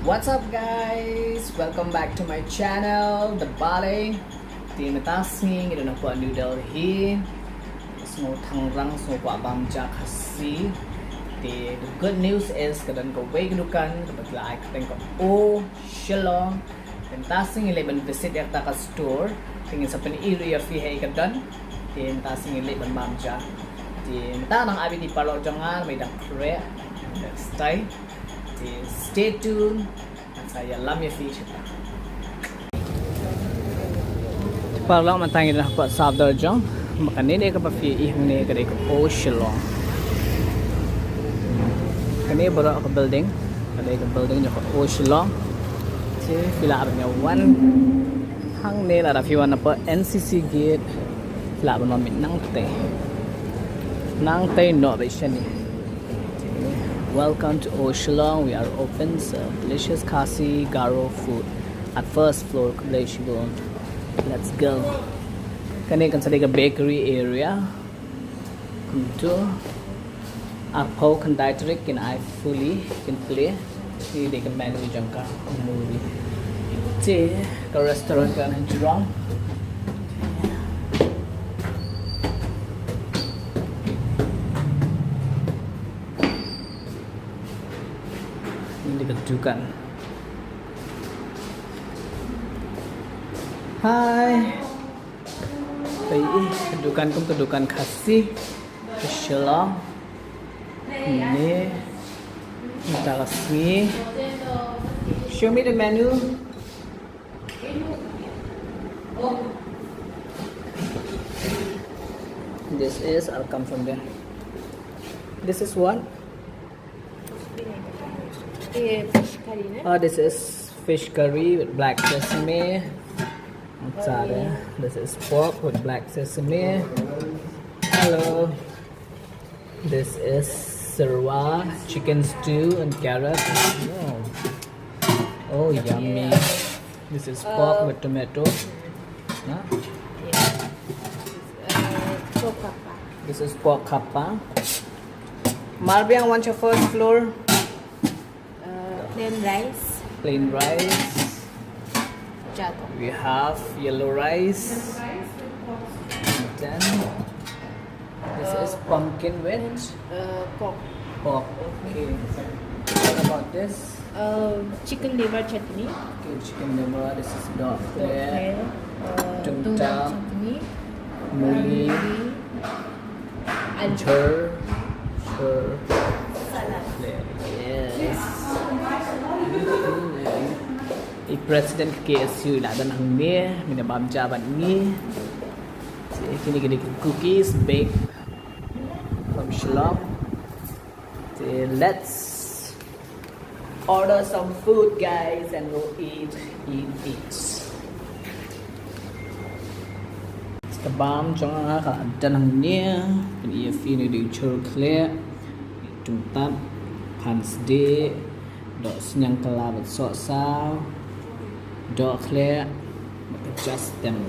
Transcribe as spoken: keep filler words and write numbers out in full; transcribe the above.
What's up guys? Welcome back to my channel, The Bali. Te mynta sngi ngi don hapoh New Delhi. Sngew thangrang, sngew kwah bam ja Khasi. Te the good news is ka don kawei ka dukan kaba ki la ai kyrteng ka O Shillong. Te mynta sngi ngi leit ban visit ïa kata ka store. Te ngin sa pyni ruh ïa phi ha kaei ka don. Te mynta sngi ngi leit ban bam ja. Te mynta nang ap ïa i paralok jong nga namar i dang khreh. Stay. Te stay tuned. Ngan sa ïalam ïa phi shatai. Paralok, mynta ngi don hapoh sawdong jong. Ma kane ne kaba phi ïohi hangne ka dei ka O Shillong. Kane baroh ka building ka dei ka building jong ka O Shillong. Te phi lah ban ïa wan hangne lada phi wan hapoh N C C gate. Phi lah ban wan mih nangtei. Nangtei noh beit shane. Welcome to O Shillong. We are open. So delicious Khasi Garo food at first floor. Khublei shibun. Let's go. Kane kan sa dei ka bakery area. Kumto. Arphew khyndai tarik kin ai fully, kin plie. Te dei ka menu jong ka movie. Te ka restaurant ka na jrong. Ini ka dukan. Hai. Pei ih, ka dukan kum ka dukan Khasi. Ka Shillong. Ni. Mynta ka sngi. Show me the menu. This is, I'll come from there. This is what? ये फिश करी ना? Oh, this is fish curry with black sesame. Sorry. This is pork with black sesame. Hello. This is sirwa, chicken stew and carrot. Oh, oh yummy. This is pork with tomato. Huh? Uh, pork kappa. This is pork kappa. Marbiang, want your first floor? Uh, plain rice. Plain rice. Jago. We have yellow rice. And then this is pumpkin with Uh, pork. pork. Okay. What about this? Uh, chicken liver chutney. Okay, chicken liver. This is doh Okay. khleh. Uh, Tung tung tam. Chutney. Muli. Alu. Sure. Sure. Salad. Yes. I president K S U i la don hangne, mynta bam ja bad ngi. Kine kine cookies baked from Shillong. Let's order some food, guys, and we'll eat, eat, eat. Ka bam jong nga ka la dang hangne. Pyn ïa phi ne dei chur khleh, tung tam, phan sdieh, doh sniang kylla bad sohsaw, doh khleh, bad ka just them.